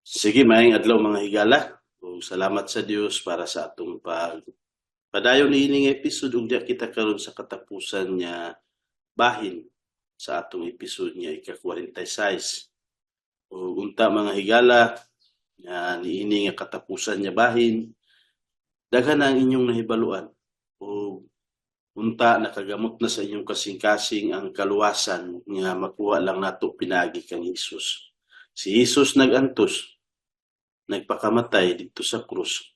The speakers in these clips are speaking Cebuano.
Sige, maayong adlaw, mga higala. Ug salamat sa Dios para sa atong pag padayon niining episode ug diya kita karon sa katapusan nga bahin sa atong episode nga ika-46. Ug unta, mga higala, nga niini nga katapusan nga bahin, daghan na ang inyong nahibaluan ug unta nakagamot na sa inyong kasing-kasing ang kaluwasan nga makuha lang nato pinaagi kang Hesus. Si Hesus nag-antos, nagpakamatay didto sa krus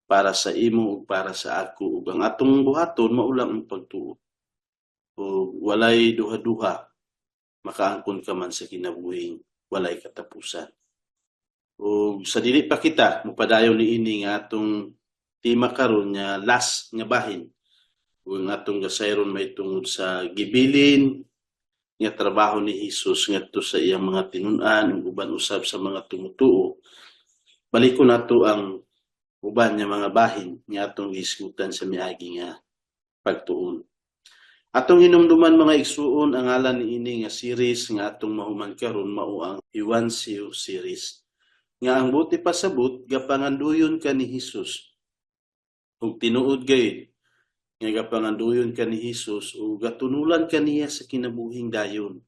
para sa imo ug para sa ako, ug ang atong buhaton mao lang ang pagtuo. Ug walay duha-duha, makaangkon ka man sa kinabuhing walay katapusan. Ug sa dili pa kita mopadayon niini nga atong tema karon nga last nga bahin ug ang atong gasayron may tungod sa gibilin nga trabaho ni Hesus ngadto sa iyang mga tinun-an ug uban usab sa mga tumutuo. Balikon nato ang uban nga mga bahin nga atong gihisgutan sa miagi nga pagtuon. Atong hinumduman, mga igsuon, ang ngalan niini nga series nga atong mahuman karon mao ang Iwansio series. Nga ang buot ipasabot, gapanganduyon ka ni Hesus. Ug tinuod gayud nga gapanganduyon ka ni Hesus ug gatunulan ka niya sa kinabuhing dayon.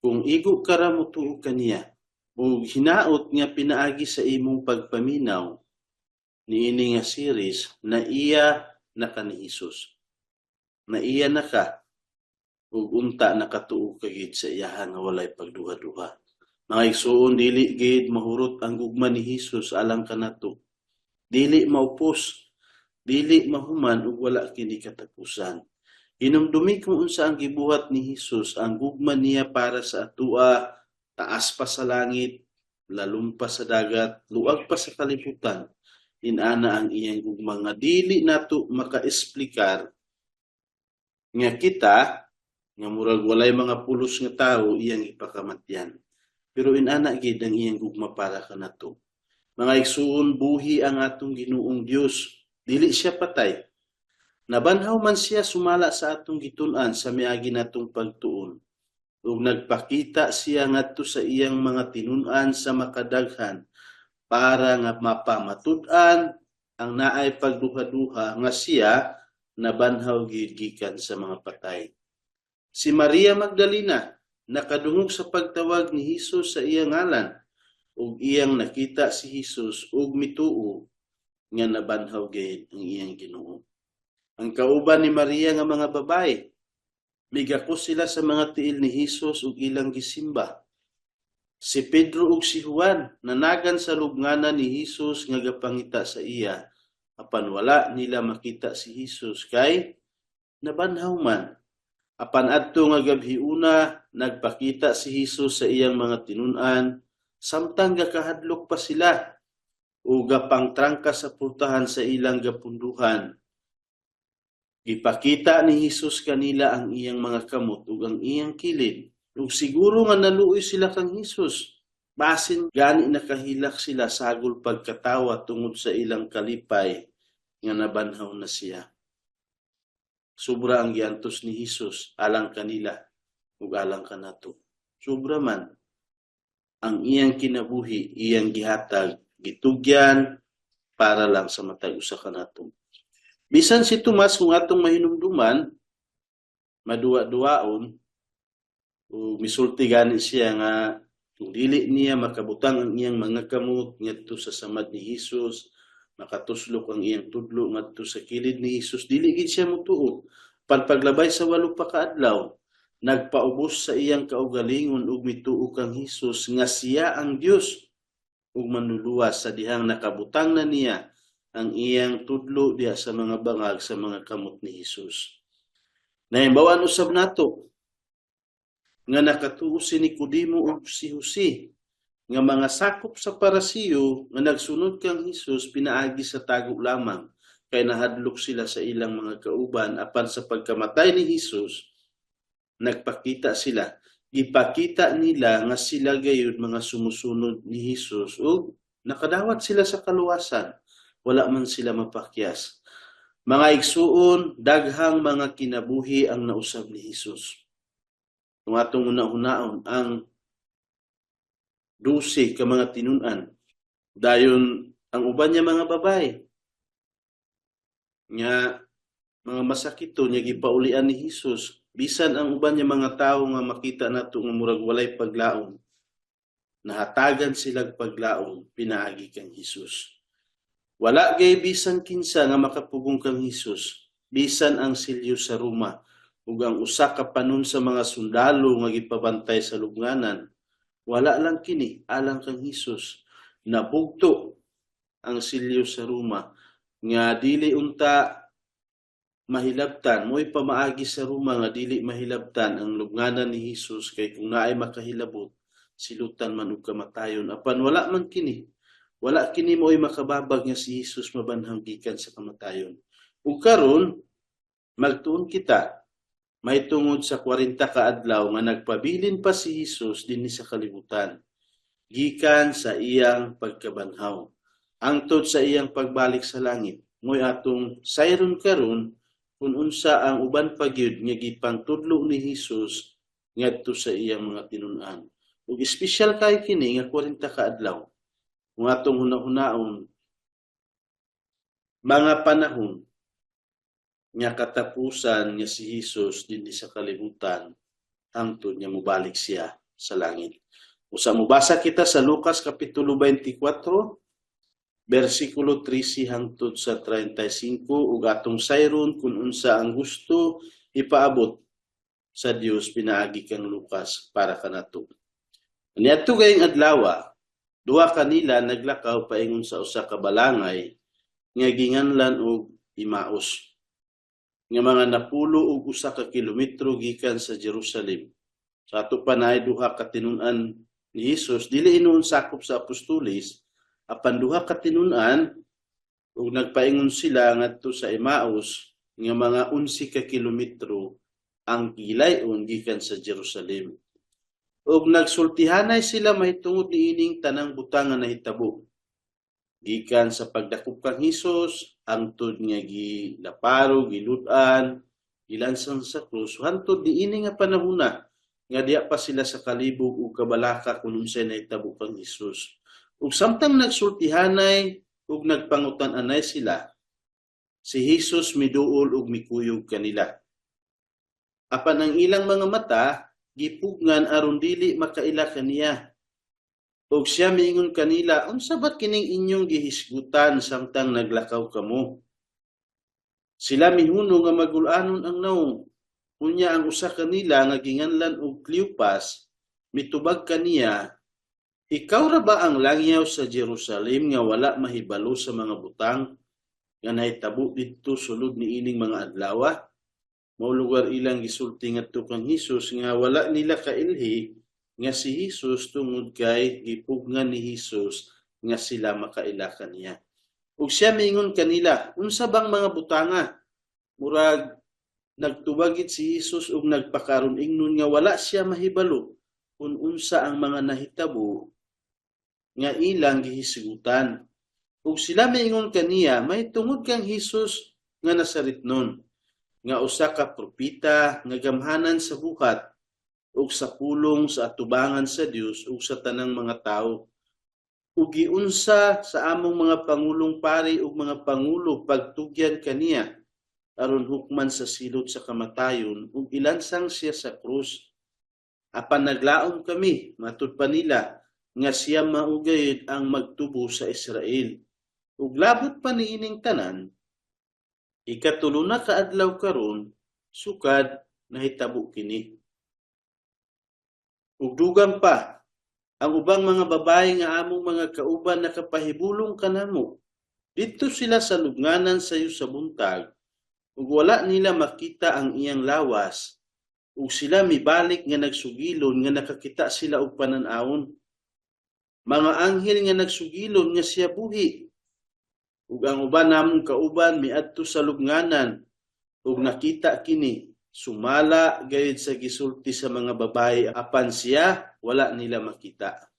Kung igo ka ra motuo kaniya, ug hinaot nga pinaagi sa imong pagpaminaw niini nga series, na iya na ka ni Hesus. Na iya na ka ug unta nakatuo ka gid sa iyaha nga walay pagduha-duha. Mga igsuon, dili gid mahurot ang gugma ni Hesus alang kanato. Dili maupos, dili mahuman ug wala kini katapusan. Hinumdumi kung unsa ang gibuhat ni Hesus, ang gugma niya para sa atua, taas pa sa langit, lalom pa sa dagat, luag pa sa kalibutan. Inana ang iyang gugma nga dili nato makaesplikar nga kita nga murag walay mga pulos nga tawo iyang ipakamatyan. Pero inana gid ang iyang gugma para kanato. Mga igsuon, buhi ang atong Ginoong Dios. Dili siya patay. Nabanhaw man siya sumala sa atong gitun-an sa miagi natong pagtuon. Ug nagpakita siya ngadto sa iyang mga tinun-an sa makadaghan para nga mapamatud-an ang naay pagduha-duha nga siya nabanhaw gid gikan sa mga patay. Si Maria Magdalena nakadungog sa pagtawag ni Hesus sa iyang ngalan ug iyang nakita si Hesus ug mituo nga nabanhaw gid ang iyang Ginoo. Ang kauban ni Maria nga mga babae, migakos sila sa mga tiil ni Hesus ug ilang gisimba. Si Pedro ug si Juan nanagan sa lubnganan ni Hesus nga gapangita sa iya, apan wala nila makita si Hesus kay nabanhaw man. Apan adto nga gabhiuna, nagpakita si Hesus sa iyang mga tinun-an samtang gakahadlok pa sila ug gapangtrangka sa pultahan sa ilang gapunduhan. Gipakita ni Hesus kanila ang iyang mga kamot ug ang iyang kilid. Ug siguro nga naluoy sila kang Hesus. Basin gani nakahilak sila sagol pagkatawa tungod sa ilang kalipay nga nabanhaw na siya. Sobra ang giantos ni Hesus alang kanila ug alang kanato. Sobra man ang iyang kinabuhi, iyang gihatag, gitugyan para lang sa matag usa kanato. Bisan si Tomas, kung atong mahinumduman, maduwa-duwaon ug misulti gani siya nga kung dili niya makabutang ang iyang mga kamot ngadto sa samad ni Hesus, makatuslok ang iyang tudlo ngadto sa kilid ni Hesus, dili gid siya motuo. Paglabay sa 8 pa ka adlaw, nagpaubos sa iyang kaugalingon ug mituo kang Hesus nga siya ang Dios ug manluluwas sa dihang nakabutang na niya ang iyang tudlo diha sa mga bangag sa mga kamot ni Hesus. Nahibaw-an usab nato nga nakatuo si Nicodemo ug si Jose nga mga sakop sa Parasiyo nga nagsunod kang Hesus pinaagi sa tago lamang kay nahadlok sila sa ilang mga kauban, apan sa pagkamatay ni Hesus, nagpakita sila, gipakita nila nga sila gayud mga sumusunod ni Hesus ug nakadawat sila sa kaluwasan, wala man sila mapakyas. Mga igsuon, daghang mga kinabuhi ang nausab ni Hesus. Kung atong una-unaon ang 12 ka mga tinun-an. Dayon ang uban niya mga babae nga mga masakito niya gipaulian ni Hesus. Bisan ang uban niya mga tawo nga makita nato nga murag walay paglaom, nahatagan silag paglaom pinaagi kang Hesus. Wala gay bisan kinsa nga makapugong kang Hesus, bisan ang silyo sa Roma ug ang usa ka panon sa mga sundalo nga gipabantay sa lubnganan. Wala lang kini alang kang Hesus. Nabugto ang silyo sa Roma nga dili unta mahilabtan, mo'y pamaagi sa Roma nga dili mahilabtan ang lubnganan ni Hesus, kay kung naay makahilabot, silutan man og kamatayon. Apan wala man kini. Wala kini mo'y makababag nga si Hesus mabanhaw gikan sa kamatayon. Ug karon magtuon kita mahitungod sa 40 ka adlaw nga nagpabilin pa si Hesus dinhi sa kalibutan gikan sa iyang pagkabanhaw hangtod sa iyang pagbalik sa langit. Mo'y atong sayron karon kung unsa ang uban pa gyud nga gipangtudlo ni Hesus ngadto sa iyang mga tinun-an. Ug espesyal kay kini nga 40 ka adlaw. Kung atong hunahunaon, mga panahon nga katapusan nga si Hesus dinhi sa kalibutan hangtod nga mobalik siya sa langit. Usa, mobasa kita sa Lucas kapitulo 24 bersikulo 13 hangtod sa 35 ug atong sayron kung unsa ang gusto ipaabot sa Dios pinaagi kang Lucas para kanato. Niadto gayong adlawa, duha kanila naglakaw paingon sa usa ka balangay nga ginganlan og Emmaus, nga mga 91 ka kilometro gikan sa Jerusalem. Sa ato pa naay duha ka tinun-an ni Hesus, dili hinuon sakop sa apostoles, apan duha ka tinun-an ug nagpaingon sila ngadto sa Emmaus nga mga 11 ka kilometro ang gilayon gikan sa Jerusalem. Ug nagsultihanay sila mahitungod niining tanang butang nga nahitabo, gikan sa pagdakop kang Hesus hangtod nga gilaparo, gilud-an, gilansang sa krus, hangtod niini nga panahona nga diya pa sila sa kalibog ug kabalaka kung unsay nahitabo kang Hesus. Ug samtang nagsultihanay ug nagpangutan-anay sila, si Hesus miduol ug mikuyog kanila. Apan ang ilang mga mata gipugngan aron dili makaila kaniya. Ug siya miingon kanila, "Unsa ba kining inyong gihisgutan samtang naglakaw kamo?" Sila mihuno nga magul-anon ang nawong. Unya ang usa kanila nga ginganlan og Cleopas mitubag kaniya, "Ikaw ra ba ang langyaw sa Jerusalem nga wala mahibalo sa mga butang nga nahitabo didto sulod niining mga adlawa?" Mao lugar ilang gisulti ngadto kang Hesus nga wala nila kailhi nga si Hesus tungod kay gipugngan ni Hesus nga sila makaila kaniya. Ug siya miingon kanila, "Unsa bang mga butanga?" Murag nagtubagit si Hesus ug nagpakaron ingnon nga wala siya mahibalo kung unsa ang mga nahitabo nga ilang gihisgutan. Ug sila miingon kaniya, "Mahitungod kang Hesus nga Nazaretnon, nga usa ka propeta nga gamhanan sa buhat ug sa pulong sa atubangan sa Dios ug sa tanang mga tawo. Ug giunsa sa among mga pangulong pari ug mga pangulo pagtugyan kaniya aron hukman sa silot sa kamatayon ug ilansang siya sa krus. Apan naglaom kami," matud pa nila, "nga siya mao gayud ang magtubo sa Israel. Ug labot pa niining tanan, ikatulo na ka adlaw karon sukad nahitabo kini. Ug dugang pa, ang ubang mga babae nga among mga kauban nakapahibulong kanamo. Didto sila sa lubnganan sayo sa buntag ug wala nila makita ang iyang lawas, ug sila mibalik nga nagsugilon nga nakakita sila og panan-awon. Mga anghel nga nagsugilon nga siya buhi. Ug ang uban namong kauban miadto sa lubnganan ug nakita kini, sumala gayud sa gisulti sa mga babae, apan siya wala nila makita."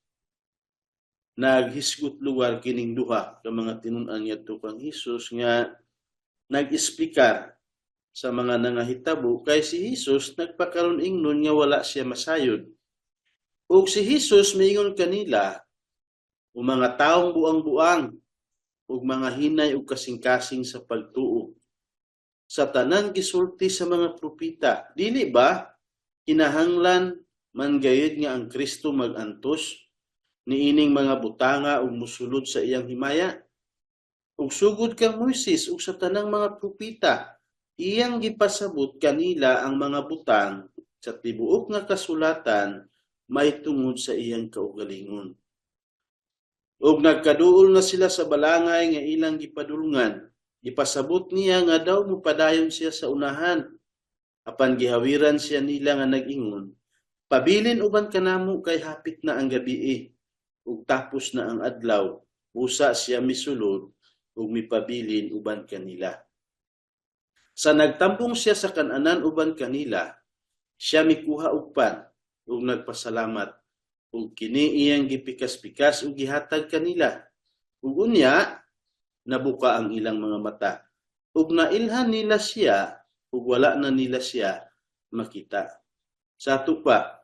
Naghisgot lugar kining duha ka mga tinun-an ngadto kang Hesus nga nag-esplikar sa mga nangahitabo kay si Hesus nagpakaron ingnon nga wala siya masayod. Ug si Hesus miingon kanila, "O mga taong buang-buang ug mga hinay og kasing-kasing sa pagtuo. Sa tanan gisulti sa mga propeta, dili ba kinahanglan man gayud nga ang Kristo mag-antos niining mga butanga ug mosulod sa iyang himaya? Ug sugod kang Moises ug sa tanang mga propeta, iyang gipasabot kanila ang mga butang sa tibuok nga kasulatan mahitungod sa iyang kaugalingon." Ug nagkaduol na sila sa balangay nga ilang gipadulngan. Gipasabot niya nga daw mopadayon siya sa unahan. Apan gihawiran siya nila nga nag-ingon, "Pabilin uban kanamo kay hapit na ang gabii ug tapos na ang adlaw." Busa siya misulod ug mipabilin uban kanila. Sa nagtambong siya sa kan-anan uban kanila, siya mikuha og pan ug nagpasalamat ug kini iyang gipikas-pikas ug gihatag kanila. Ug unya nabuka ang ilang mga mata ug nailhan nila siya ug wala na nila siya makita. Sa ato pa,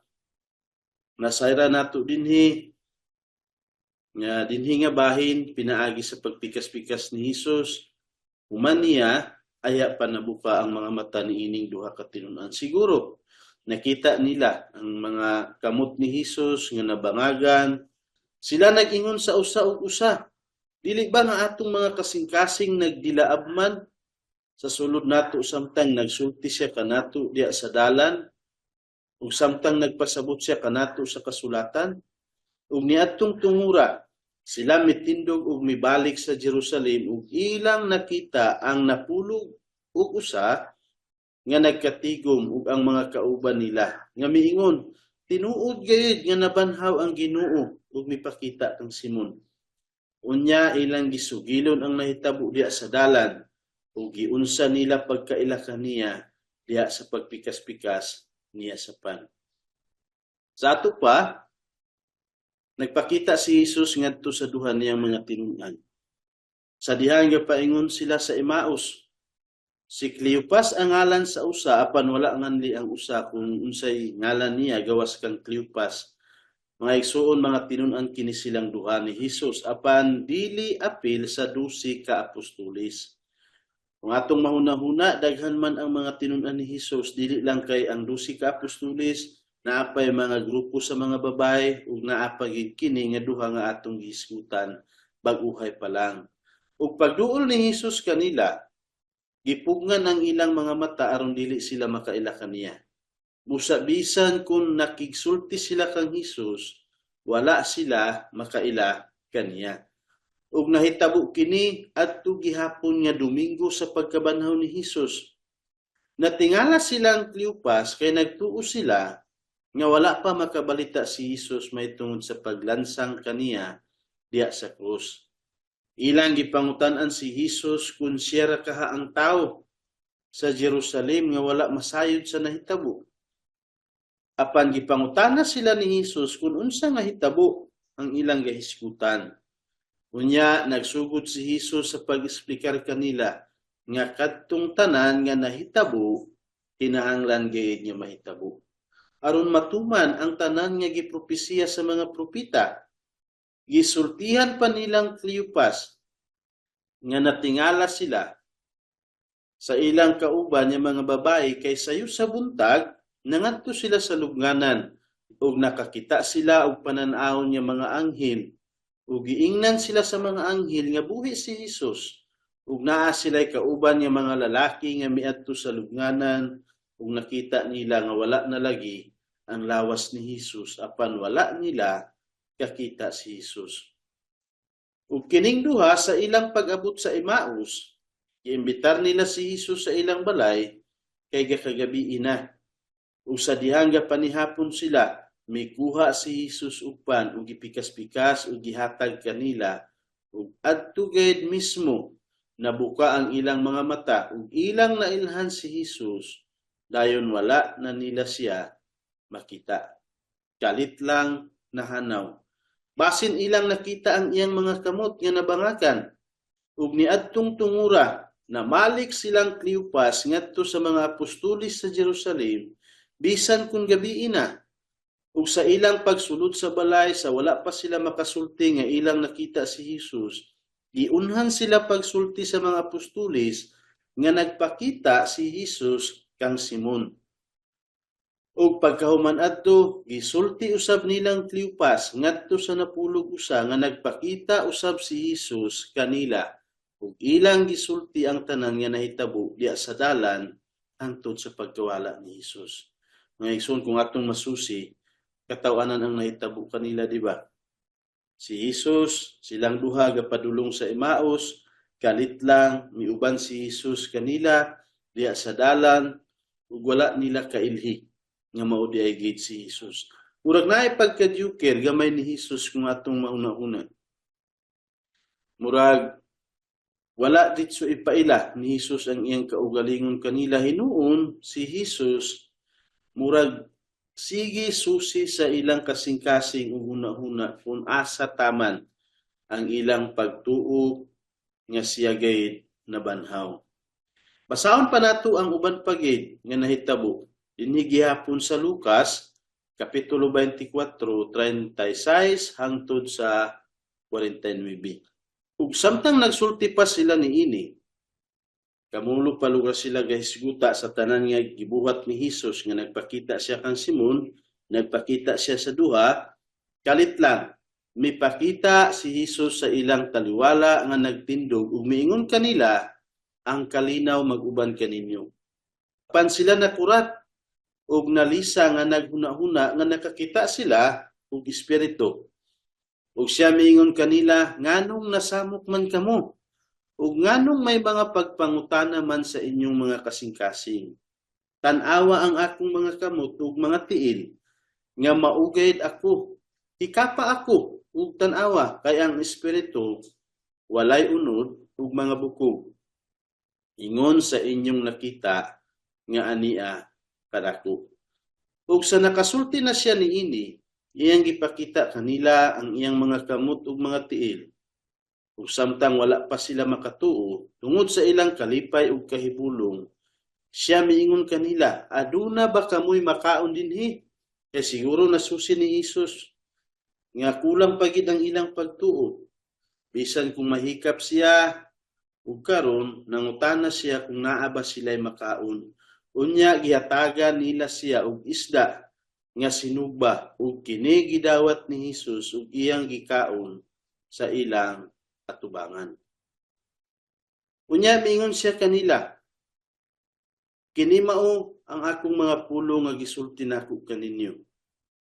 nasayran nato dinhi nga dinhi nga bahin pinaagi sa pagpikas-pikas ni Hesus, human niya aya pa nabuka ang mga mata niining duha ka tinun-an. Siguro nakita nila ang mga kamot ni Hesus nga nabangagan. Sila nag-ingon sa usa ug usa, "Dili ba nga atong mga kasing-kasing nagdilaab man sa sulod nato samtang nagsulti siya kanato diya sa dalan ug samtang nagpasabot siya kanato sa kasulatan?" Ug niadtong tungura sila mitindog ug mibalik sa Jerusalem ug ilang nakita ang napulog ug usa nga nagkatigom ug ang mga kauban nila nga miingon, "Tinuod gayud nga nabanhaw ang Ginoo ug mipakita kang Simon." Unya ilang gisugilon ang nahitabo diya sa dalan ug giunsa nila pagkaila kaniya diha sa pagpikas-pikas niya sa pan. Sa ato pa, nagpakita si Jesus ngadto sa duha niyang mga tinun-an sa dihang gapaingon sila sa Emmaus. Si Cleopas ang ngalan sa usa, apan wala nganli ang usa kung unsay ngalan niya gawas kang Cleopas. Mga igsuon, mga tinun-an kini silang duha ni Hesus apan dili apil sa 12 ka apostoles. Kung atong mahuna-huna, daghan man ang mga tinun-an ni Hesus, dili lang kay ang 12 ka apostoles, naa pay mga grupo sa mga babae ug naa pa gid kini nga duha nga atong gihisgutan bag-uhay pa lang. Ug pagduol ni Hesus kanila, gipugngan ang ilang mga mata aron dili sila makaila kaniya. Busa bisan kung nakigsulti sila kang Hesus, wala sila makaila kaniya. Ug nahitabo kini adto gihapon nga Domingo sa pagkabanhaw ni Hesus. Natingala silang Cleopas kay nagtuo sila nga wala pa makabalita si Hesus mahitungod sa paglansang kaniya diya sa krus. Ilang gipangutan-an si Hesus kung siya ra kaha ang tawo sa Jerusalem nga wala masayod sa nahitabo. Apan gipangutana sila ni Hesus kung unsa nga hitabo ang ilang gahisgutan. Unya nagsugod si Hesus sa pag-eksplikar kanila nga kadtong tanan nga nahitabo kinahanglan gayud nga mahitabo aron matuman ang tanan nga gipropesiya sa mga propeta. Gisultihan pa nilang Cleopas nga natingala sila sa ilang kauban nga mga babae kay sayo sa buntag nangadto sila sa lubnganan ug nakakita sila og panan-awon nga mga anghel ug giingnan sila sa mga anghel nga buhi si Hesus ug naa sila'y kauban nga mga lalaki nga miadto sa lubnganan ug nakita nila nga wala na lagi ang lawas ni Hesus, apan wala nila kakita si Hesus. Ug kining duha, sa ilang pag-abot sa Emmaus, giimbitar nila si Hesus sa ilang balay kay gakagabii na. Ug sa dihang gapanihapon sila, mikuha si Hesus og pan ug gipikas-pikas ug gihatag kanila, ug adto gayud mismo nabuka ang ilang mga mata ug ilang nailhan si Hesus, dayon wala na nila siya makita. Kalit lang nahanaw. Basin ilang nakita ang iyang mga kamot nga nabangakan. Ug niadtong tungura, namalik silang Cleopas ngadto sa mga apostoles sa Jerusalem bisan kung gabii na. Ug sa ilang pagsulod sa balay, sa wala pa sila makasulti nga ilang nakita si Jesus, giunhan sila pagsulti sa mga apostoles nga nagpakita si Jesus kang Simon. Ug pagkahuman adto, gisulti usab nilang Cleopas ngadto sa 11 nga nagpakita usab si Jesus kanila ug ilang gisulti ang tanan nga nahitabo diha sa dalan hangtod sa pagkawala ni Jesus. Mga igsoon, kung atong masusi, katawanan ang nahitabo kanila, di ba? Si Jesus, silang duha gapadulong sa Emmaus, kalit lang miuban si Jesus kanila diha sa dalan ug wala nila kailhi nga mao diay gid si Jesus. Murag naay pagkadyuker gamay ni Jesus kung atong mauna-una. Murag wala ditso ipaila ni Jesus ang iyang kaugalingon kanila. Hinuon si Jesus murag sige susi sa ilang kasing-kasing ug huna-huna kung asa taman ang ilang pagtuo nga siya gayud nabanhaw. Basahon pa nato ang uban pa gid nga nahitabo dinhi gihapon sa Lucas kapitulo 24, 36 hangtod sa 49. Ug samtang nagsulti pa sila niini, kamulo pa lugar sila gahisguta sa tanan nga gibuhat ni Hesus nga nagpakita siya kang Simon, nagpakita siya sa duha, kalit lang mipakita si Hesus sa ilang taliwala nga nagtindog ug miingon kanila, "Ang kalinaw mag-uban kaninyo." Pan sila nakurat ug nalisa nga naghuna-huna nga nakakita sila og espiritu. Ug siya miingon kanila, "Nganong nasamok man kamo? Ug nganong may mga pagpangutana man sa inyong mga kasing-kasing? Tan-awa ang akong mga kamot ug mga tiil nga mao gayud ako. Hikapa ako ug tan-awa, kay ang espiritu walay unod ug mga bukog, ingon sa inyong nakita nga ania kanako." Ug sa nakasulti na siya niini, iyang gipakita kanila ang iyang mga kamot ug mga tiil. Ug samtang wala pa sila makatuo tungod sa ilang kalipay ug kahibulong, siya miingon kanila, "Aduna ba kamoy makaon dinhi?" Kay siguro nasusi ni Hesus nga kulang pa gid ang ilang pagtuo. Bisan kung mahikap siya, ug karon nangutana siya kung naa ba sila'y makaon. Unya gihatagan nila siya og isda nga sinugba, ug kini gidawat ni Hesus ug iyang gikaon sa ilang atubangan. Unya miingon siya kanila, "Kini mao ang akong mga pulong nga gisulti nako kaninyo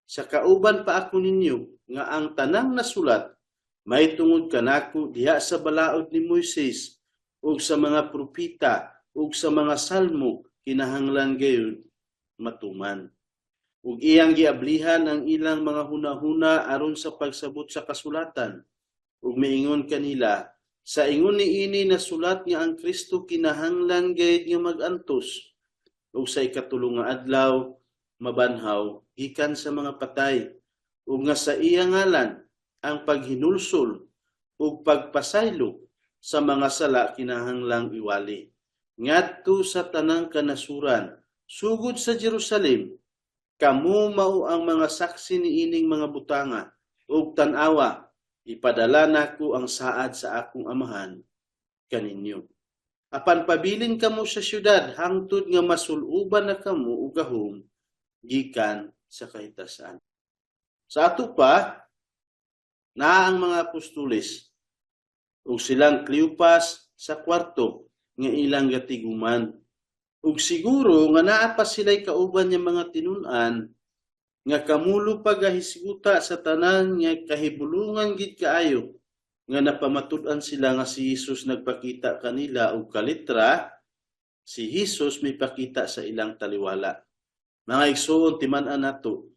sa kauban pa ako ninyo, nga ang tanang nasulat may tungod kanako diha sa balaod ni Moises ug sa mga propeta ug sa mga salmo kinahanglan gayud matuman." Ug iyang giablihan ang ilang mga hunahuna aron sa pagsabot sa kasulatan. Ug miingon kanila, "Sa ingon niini nasulat nga ang Kristo kinahanglan gayud nga mag-antos ug sa ikatulo nga adlaw mabanhaw gikan sa mga patay, ug nga sa iya ngalan ang paghinulsol ug pagpasaylo sa mga sala kinahanglang iwali ngadto sa tanang kanasuran, sugod sa Jerusalem. Kamo mao ang mga saksi niining mga butanga. Ug tan-awa, ipadala nako ang saad sa akong Amahan kaninyo. Apan pabilin kamo sa syudad hangtod nga masuluban na kamo og gahom gikan sa kahitasan." Sa ato pa, naa ang mga apostoles ug silang Cleopas sa kwarto nga ilang gatiguman. Ug siguro nga naa pa sila'y kauban nga mga tinun-an nga kamulo pa gahisguta sa tanan nga kahibulungan gid kaayo nga napamatud-an sila nga si Jesus nagpakita kanila og kalitra si Jesus mipakita sa ilang taliwala. Mga igsoon, timan-an nato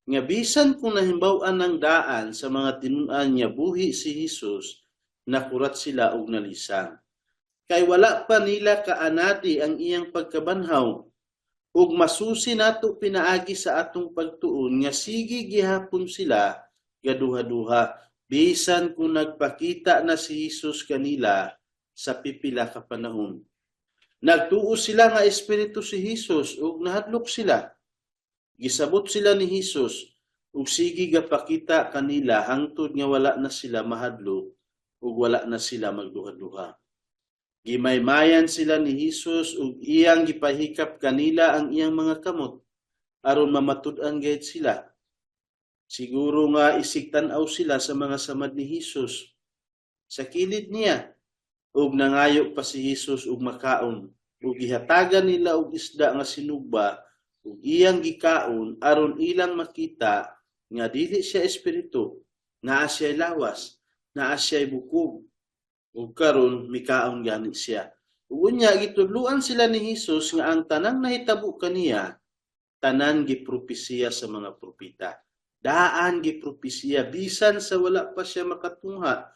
nga bisan kung nahimbaw-an ng daan sa mga tinun-an nga buhi si Jesus, nakurat sila og nalisang. Kay wala pa nila kaanadi ang iyang pagkabanhaw, ug masusi nato pinaagi sa atong pagtuon nga sige gihapon sila gaduha-duha bisan kung nagpakita na si Jesus kanila sa pipila ka panahon. Nagtuo sila nga espiritu si Jesus ug nahadlok sila. Gisabot sila ni Jesus, Ug sige gapakita kanila hangtod nga wala na sila mahadlok ug wala na sila magduha-duha. Gimaymayan sila ni Hesus ug iyang gipahikap kanila ang iyang mga kamot aron mamatud-an gayud sila. Siguro nga isig tan-aw sila sa mga samad ni Hesus sa kilid niya, ug nangayo pa si Hesus og makaon, ug gihatagan nila og isda nga sinugba, ug iyang gikaon aron ilang makita nga dili siya espiritu, naa siya lawas, naa siya bukog, ug karon mikaon gani siya. Ug unya gitudloan sila ni Hesus nga ang tanang nahitabo kaniya, tanan gipropesiya sa mga propeta. Daan gipropesiya bisan sa wala pa siya makatungha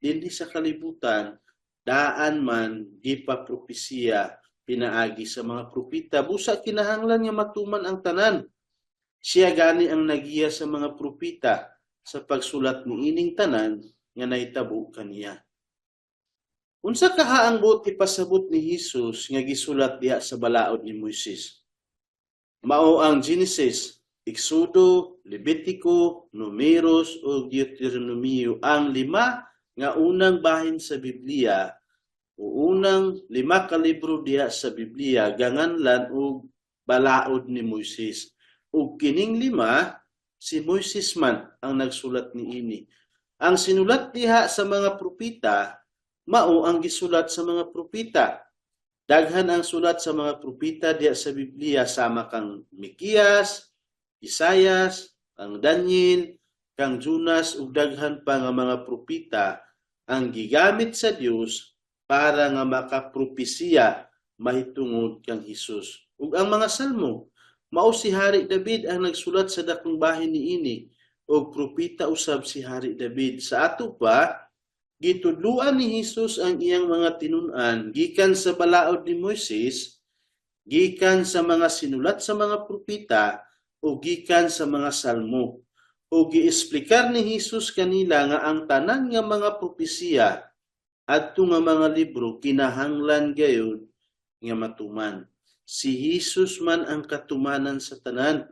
dinhi sa kalibutan, daan man gipapropesiya pinaagi sa mga propeta. Busa kinahanglan nga matuman ang tanan. Siya gani ang nagiya sa mga propeta sa pagsulat niining tanan nga nahitabo kaniya. Unsa kaha ang buot ipasabot ni Hesus nga gisulat diha sa balaod ni Moises? Mao ang Genesis, Exodo, Levitico, Numeros ug Deuteronomio, ang lima nga unang bahin sa Biblia o unang lima ka libro diha sa Biblia ganganlan og balaod ni Moises. Ug kining lima, si Moises man ang nagsulat niini. Ang sinulat diha sa mga propeta, mao ang gisulat sa mga propeta. Daghan ang sulat sa mga propeta diha sa Biblia, sama kang Mikias, Isayas, ang Daniel, kang Jonas ug daghan pa nga mga propeta ang gigamit sa Dios para nga makapropesiya mahitungod kang Hesus. Ug ang mga salmo, mao si Hari David ang nagsulat sa dakong bahin niini, ug propeta usab si Hari David. Sa ato pa, gitudluan ni Hesus ang iyang mga tinun-an gikan sa balaod ni Moises, gikan sa mga sinulat sa mga propeta o gikan sa mga salmo. O giesplikar ni Hesus kanila nga ang tanan nga mga propesiya adto nga mga libro kinahanglan gayud nga matuman. Si Hesus man ang katumanan sa tanan.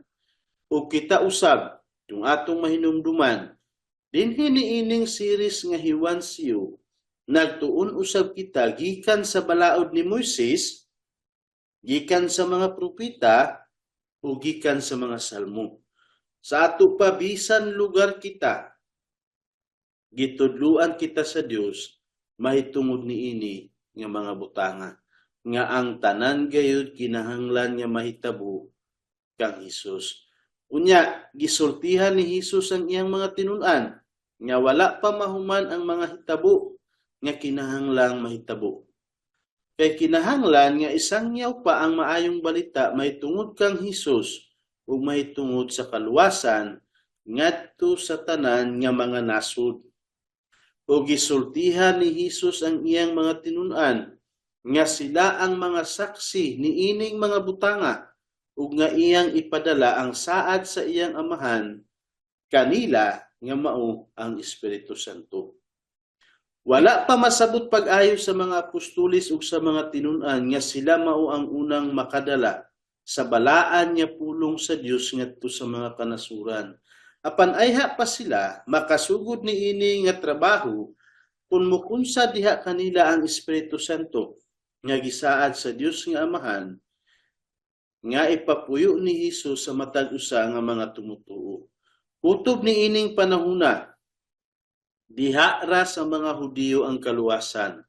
O kita usab, yung atong mahinumduman, dinhi niining series nga He Wants You, nagtuon usab kita gikan sa balaod ni Moises, gikan sa mga propeta, o gikan sa mga salmo. Sa ato pa, bisan lugar kita, gitudluan kita sa Dios mahitungod niini nga mga butanga, nga ang tanan gayud kinahanglan nga mahitabo kang Hesus. Unya gisultihan ni Hesus ang iyang mga tinun-an nga wala pa mahuman ang mga hitabo nga kinahanglang mahitabo. Kay kinahanglan nga isangyaw pa ang maayong balita mahitungod kang Hesus ug mahitungod sa kaluwasan ngadto sa tanan nga mga nasud. O gisultihan ni Hesus ang iyang mga tinun-an nga sila ang mga saksi niining mga butanga ug nga iyang ipadala ang saad sa iyang Amahan kanila nga mao ang Espiritu Santo. Wala pa masabot pag-ayo sa mga apostoles ug sa mga tinun-an nga sila mao ang unang makadala sa balaan nga pulong sa Dios ngadto sa mga kanasuran. Apan ayha pa sila makasugod niini nga trabaho kung mukunsa diha kanila ang Espiritu Santo nga gisaad sa Dios nga Amahan nga ipapuyo ni Hesus sa matag usa nga mga tumutuo. Kutob niining panahuna, diha ra sa mga Hudiyo ang kaluwasan.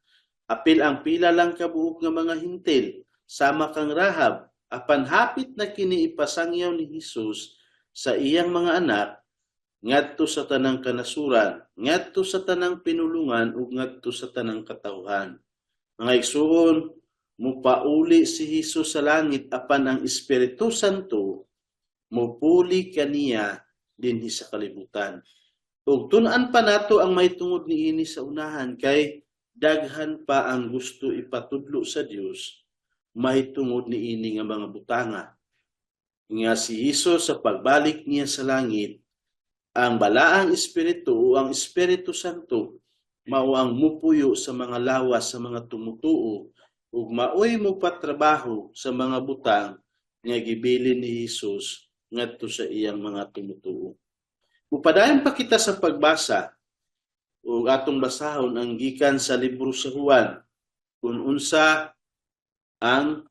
Apil ang pila lang kabuok nga mga Hentil sama kang Rahab, apan hapit na kini ipasangyaw ni Hesus sa iyang mga anak ngadto sa tanang kanasuran, ngadto sa tanang pinulungan ug ngadto sa tanang katawhan. Mga igsuon, mupauli si Hesus sa langit, apan ang Espiritu Santo mupuli kaniya dinhi sa kalibutan. Ug tun-an pa nato ang mahitungod niini sa unahan kay daghan pa ang gusto ipatudlo sa Dios mahitungod niini nga mga butanga. Nga si Hesus sa pagbalik niya sa langit, ang balaang espiritu o ang Espiritu Santo mao ang mupuyo sa mga lawas sa mga tumutuo ug maoy mopatrabaho sa mga butang nga gibilin ni Hesus ngadto sa iyang mga tumutuo. Mupadayon pa kita sa pagbasa ug atong basahon ang gikan sa libro sa Juan kung unsa ang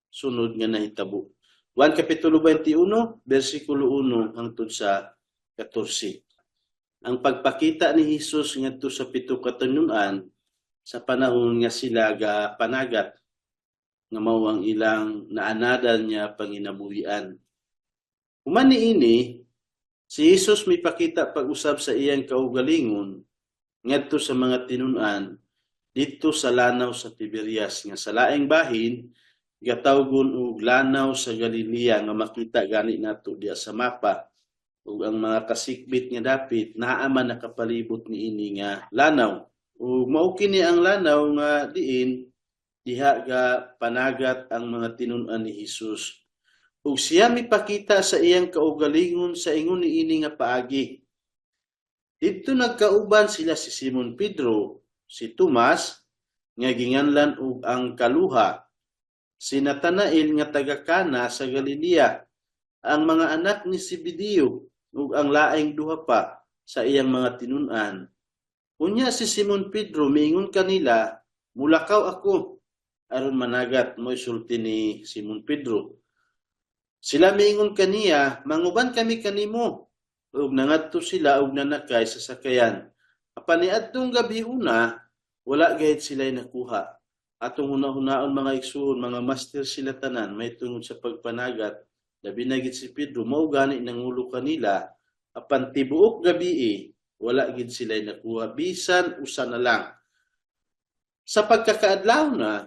sunod nga nahitabo. Juan Kapitulo 21, versikulo 1 hangtod sa 14. Ang pagpakita ni Hesus ngadto sa pito ka tinun-an sa panahon nga sila ga panagat nga mao ang ilang naanadan niya panginabuhian. Human niini, si Hesus mipakita pag-usab sa iyang kaugalingon ngadto sa mga tinun-an didto sa lanaw sa Tiberias nga sa laing bahin gatawgon og lanaw sa Galilea nga makita gani nato diya sa mapa ug ang mga kasikbit nga dapit naa man nakapalibot niini nga lanaw. Ug mao kini ang lanaw nga diin diha ga panagat ang mga tinun-an ni Hesus. Ug siya mipakita sa iyang kaugalingon sa ingon niini nga paagi. Didto nagkauban sila si Simon Pedro, si Tomas nga ginganlan og ang Kaluha, si Natanael nga taga Cana sa Galilea, ang mga anak ni Zebedeo ug ang laing duha pa sa iyang mga tinun-an. Unya si Simon Pedro miingon kanila, "Mulakaw ako aron managat," mo isulti ni Simon Pedro. Sila miingon kaniya, "Manguban kami kanimo." Ug nangadto sila ug nanakay sa sakayan. Apan niadtong gabi una, wala gayud sila nakuha. Atong hunahunaon, mga igsuon, mga master sila tanan may tungod sa pagpanagat, labi na gid si Pedro, mao gani nangulo kanila, apan tibuok gabi wala gid sila nakuha bisan usa na lang. Sa pagkakaadlaw na,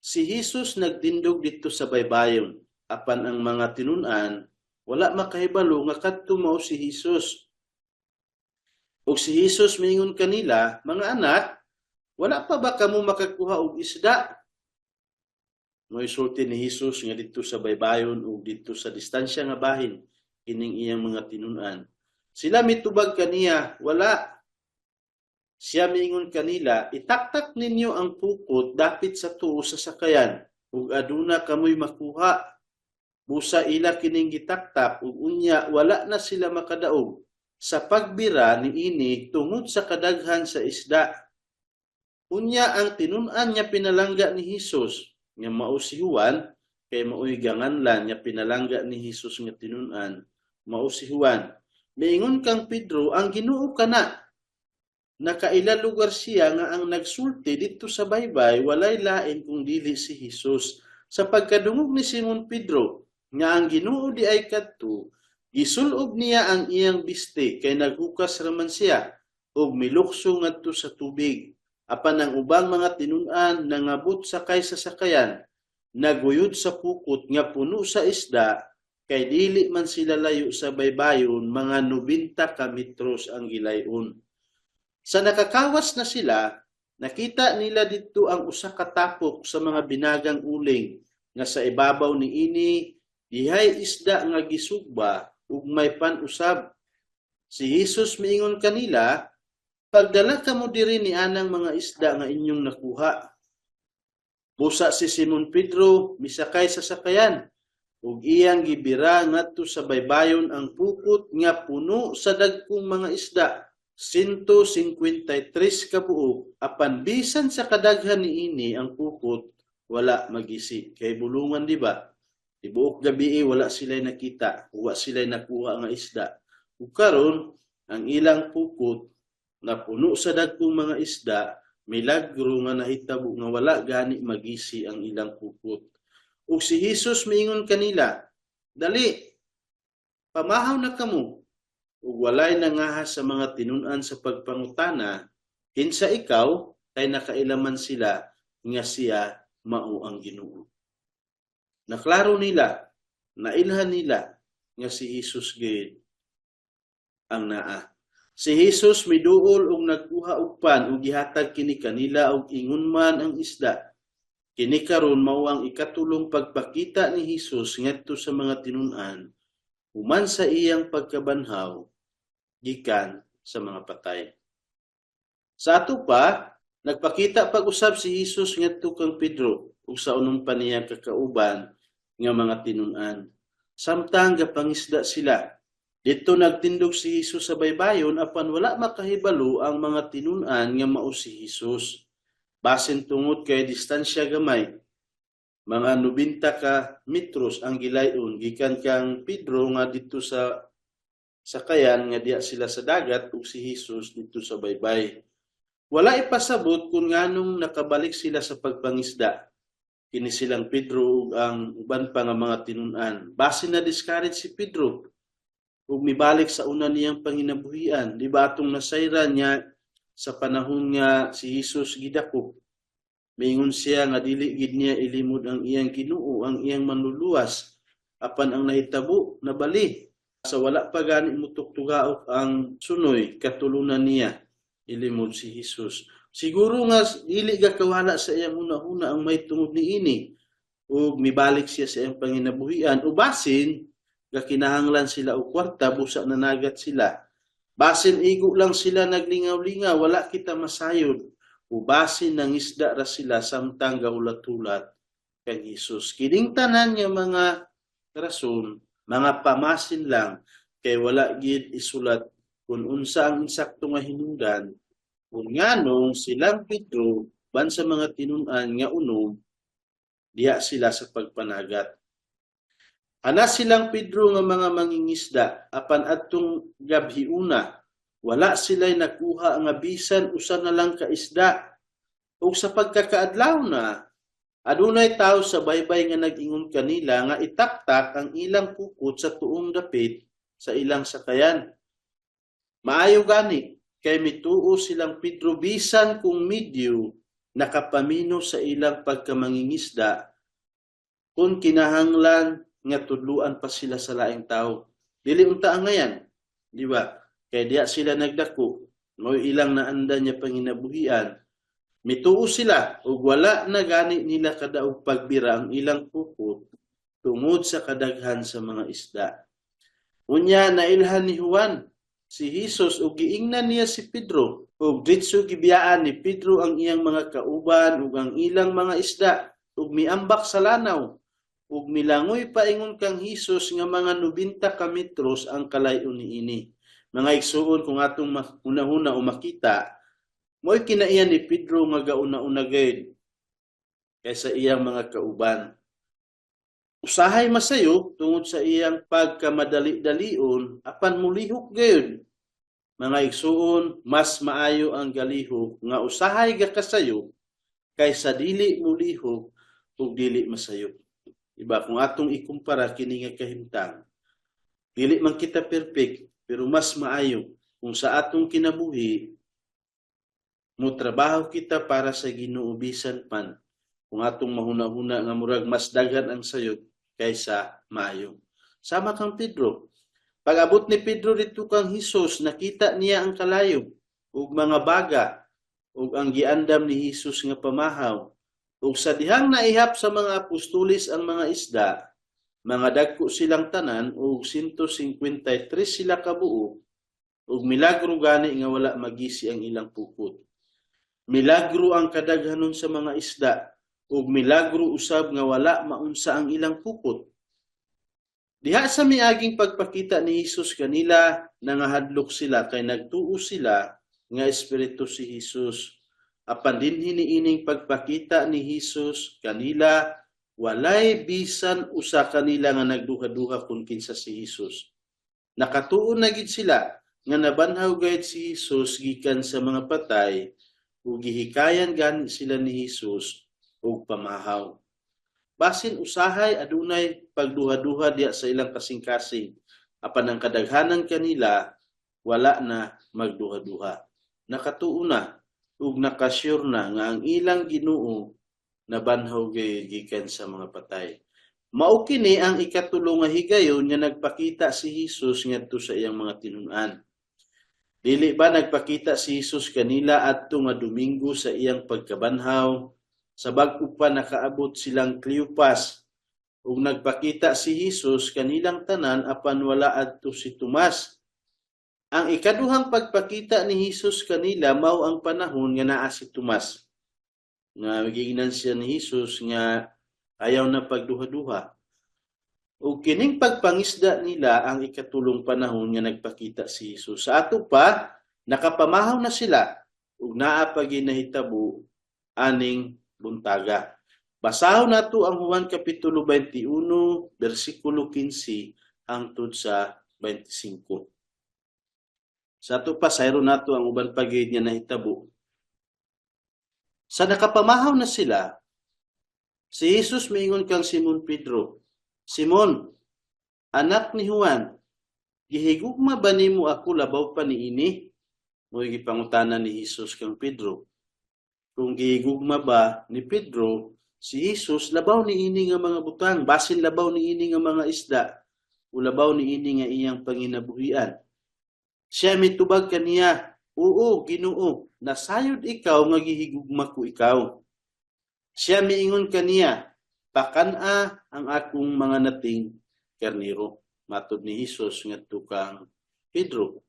si Jesus nagtindog didto sa baybayon, apan ang mga tinun-an wala makahibalo nga kadto mao si Jesus. Ug si Jesus miingon kanila, "Mga anak, wala pa ba kamo makakuha og isda?" Moisulti ni Jesus nga didto sa baybayon ug didto sa distansya nga bahin kining iyang mga tinun-an. Sila mitubag kaniya, "Wala." Siya miingon kanila, "Itaktak ninyo ang pukot dapit sa tuo sa sakayan ug aduna kamoy makuha." Busa ila kining gitaktak ug unya wala na sila makadaog sa pagbira niini tungod sa kadaghan sa isda. Unya ang tinun-an nga pinalangga ni Hesus nga mao si Juan, kay maoy ganganlan nga pinalangga ni Hesus nga tinun-an, mao si Juan. Miingon kang Pedro, "Ang Ginoo kana." Nakaila lugar siya nga ang nagsulti didto sa baybay walay lain kung dili si Hesus. Sa pagkadungog ni Simon Pedro nga ang Ginoo di ay kadto, gisulob niya ang iyang biste kay naghukas raman siya ug milukso ngadto sa tubig. Apan ang ubang mga tinun-an nangabot sakay sa sakayan, naguyod sa pukot nga puno sa isda kay dili man sila layo sa baybayon, mga 90 ka metros ang gilayon. Sa nakakawas na sila, nakita nila didto ang usa ka tapok sa mga binagang uling nga sa ibabaw niini dihay isda nga gisugba ug may pan-usab. Si Jesus miingon kanila, "Pagdala kamo diri ni anang mga isda nga inyong nakuha." Busa si Simon Pedro misakay sa sakayan ug iyang gibira ngadto sa baybayon ang pukot nga puno sa dagkong mga isda, 153 ka buok, apan bisan sa kadaghan niini ang pukot wala magisi. Kay bulungan, di ba? Tibuok gabi wala sila nakita, wa sila nakuha nga isda. Ug karon ang ilang pukot na puno sa dagkong mga isda, milagro nga nahitabo nga wala gani magisi ang ilang pukot. Ug si Hesus miingon kanila, "Dali, pamahaw na kamo." Ug walay nangahas sa mga tinun-an sa pagpangutana, "Kinsa ikaw?" kay nakailaman sila nga siya mao ang Ginoo. Naklaro nila, nailhan nila nga si Hesus gid ang naa. Si Hesus miduol og nagkuha og pan ug gihatag kini kanila og ingon man ang isda. Kini karon mao ang ikatulong pagpakita ni Hesus ngadto sa mga tinun-an human sa iyang pagkabanhaw gikan sa mga patay. Sa ato pa, nagpakita pag-usab si Hesus ngadto kang Pedro ug sa unom pa niya kakauban nga mga tinun-an. Samtang gapangisda sila, Didto nagtindog si Jesus sa baybayon, apan wala makahibalo ang mga tinun-an nga mao si Jesus. Basin tungod kay distansya gamay, mga 90 ka metros ang gilayon gikan kang Pedro nga didto sa sakayan nga diya sila sa dagat ug si Jesus didto sa baybay. Wala ipasabot kung nganong nakabalik sila sa pagpangisda. Kini silang Pedro ug ang uban pa nga mga tinun-an. Basin na discourage si Pedro ug mibalik sa una niyang panginabuhian. Di ba atong nasayran niya sa panahon nga si Jesus gidakop, miingon siya nga dili gid niya ilimod ang iyang Ginoo, ang iyang Manluluwas. Apan ang nahitabo, nabali. Sa wala pa gani mutuktugaok ang sunoy, katulunan niya ilimod si Jesus. Siguro nga dili ga kawala sa iyang hunahuna ang may tungod niini ug mibalik siya sa iyang panginabuhian, o basin gakinahanglan sila og kwarta, busa nanagat sila. Basin igo lang sila naglingaw-lingaw, wala kita masayod. O basin nangisda ra sila samtang gahulat-hulat kang Jesus. Kining tanan nga mga rason, mga pamasin lang, kay wala gid isulat kung unsa ang insakto nga hinungdan kung nganong silang Pedro ban sa mga tinun-an nga unom diha sila sa pagpanagat. Ana silang Pedro nga mga mangingisda, apan adtong gabhiuna wala sila'y nakuha nga bisan usa na lang ka isda. Ug sa pagkakaadlaw na, adunay tawo sa baybay nga nag-ingon kanila nga itaktak ang ilang pukot sa tuong dapit sa ilang sakayan. Maayo gani kay mituo silang Pedro bisan kung medyo nakapamino sa ilang pagkamangingisda, kung kinahanglan nga tudluan pa sila sa laing tao. Dili unta ang ngayan, di ba? Kay diya sila nagdako, mao ilang naanda niya panginabuhian. Mituo sila ug wala na gani nila kadaog pagbira ang ilang pukot tungod sa kadaghan sa mga isda. Unya nailhan ni Juan si Jesus ug giingnan niya si Pedro, ug diretso gibiyaan ni Pedro ang iyang mga kauban ug ang ilang mga isda ug miambak sa lanaw ug milangoy paingon kang Hesus nga mga 90 ka metros ang kalayo niini. Mga igsuon, kung atong hunahuna o makita, mo'y kinaiyan ni Pedro nga gauna-una gayud kaysa iyang mga kauban. Usahay masayo tungod sa iyang pagkamadali-dalion, apan mulihok gayud. Mga igsuon, mas maayo ang galihok nga usahay ga kasayop kaysa dili mulihok ug dili masayop. Diba? Kung atong ikumpara kini nga kahimtang, dili man kita perfect, pero mas maayo kung sa atong kinabuhi mo trabaho kita para sa Ginoo bisan pan kung atong mahuna-huna nga murag mas daghan ang sayop kaysa maayo. Sama kang Pedro. Pag-abot ni Pedro didto kang Hesus, nakita niya ang kalayo ug mga baga ug ang giandam ni Hesus nga pamahaw. Ug sa dihang naihap sa mga apostoles ang mga isda, mga dagko silang tanan ug 153 sila kabuo, ug milagro gani nga wala magisi ang ilang pukot. Milagro ang kadaghanon sa mga isda ug milagro usab nga wala maunsa ang ilang pukot. Diha sa miaging pagpakita ni Hesus kanila, nangahadlok sila kay nagtuo sila nga espiritu si Hesus. Apan dinhi niining pagpakita ni Hesus kanila, walay bisan usa kanila nga nagduha-duha kung kinsa si Hesus. Nakatuo na gid sila nga nabanhaw gayud si Hesus gikan sa mga patay ug gihikayan gani sila ni Hesus og pamahaw. Basin usahay adunay pagduha-duha diya sa ilang kasing-kasing, apan ang kadaghanan kanila wala na magduha-duha. Nakatuo na ug nakasyur na nga ang ilang Ginoo nabanhaw gayud gikan sa mga patay. Mao kini ang ikatulo nga higayon nga nagpakita si Hesus ngadto sa iyang mga tinun-an. Dili ba nagpakita si Hesus kanila adto nga Domingo sa iyang pagkabanhaw, sa bag-o pa nakaabot silang Cleopas, ug nagpakita si Hesus kanilang tanan apan wala adto si Tomas? Ang ikaduhang pagpakita ni Hesus kanila mao ang panahon nga naa si Tomas. Nga giingnan siya ni Hesus nga ayaw na pagduha-duha. Ug kining pagpangisda nila ang ikatulong panahon nga nagpakita si Jesus. Sa ato pa, nakapamahaw na sila ug naa pa nahitabo aning buntaga. Basahon nato ang Juan kapitulo 21 bersikulo 15 hangtod sa 25. Sa ato pa, sayro nato ang uban pa gid nga nahitabo. Sa nakapamahaw na sila, si Jesus miingon kang Simon Pedro, "Simon, anak ni Juan, gihigugma ba nimo ako labaw pa niini?" Mo'y gipangutana ni Jesus kang Pedro. Kung gihigugma ba ni Pedro si Jesus labaw niini nga mga butang, basin labaw niini nga mga isda, o labaw niini nga iyang panginabuhian. Siya mitubag kaniya, "Oo, Ginoo, nasayod ikaw nga gihigugma ko ikaw." Siya miingon kaniya, "Pakan-a ang akong mga nating karnero." Matod ni Jesus ngadto kang Pedro.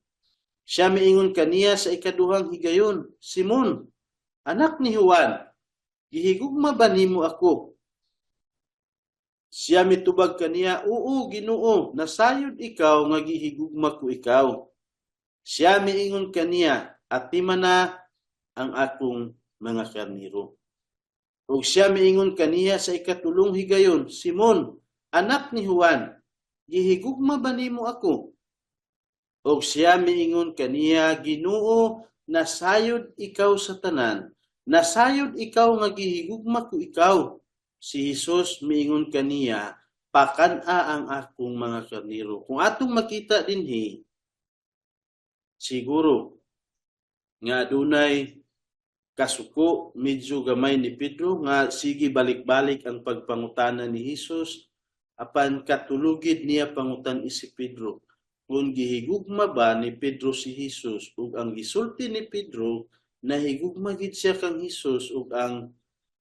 Siya miingon kaniya sa ikaduhang higayon, "Simon, anak ni Juan, gihigugma ba nimo ako?" Siya mitubag kaniya, "Oo, Ginoo, nasayod ikaw nga gihigugma ko ikaw." Siya miingon kaniya, "Atimana ang akong mga karnero." Ug siya miingon kaniya sa ikatulong higayon, "Simon, anak ni Juan, gihigugma ba nimo ako?" Ug siya miingon kaniya, "Ginoo, nasayod ikaw sa tanan, nasayod ikaw nga gihigugma ko ikaw." Si Jesus miingon kaniya, "Pakan-a ang akong mga karnero." Kung atong makita dinhi, siguro nga adunay kasuko medyo gamay ni Pedro nga sige balik-balik ang pagpangutana ni Jesus, apan katulugid niya pangutan si Pedro kung gihigugma ba ni Pedro si Jesus, ug ang gisulti ni Pedro, nahigugma gid siya kang Jesus, ug ang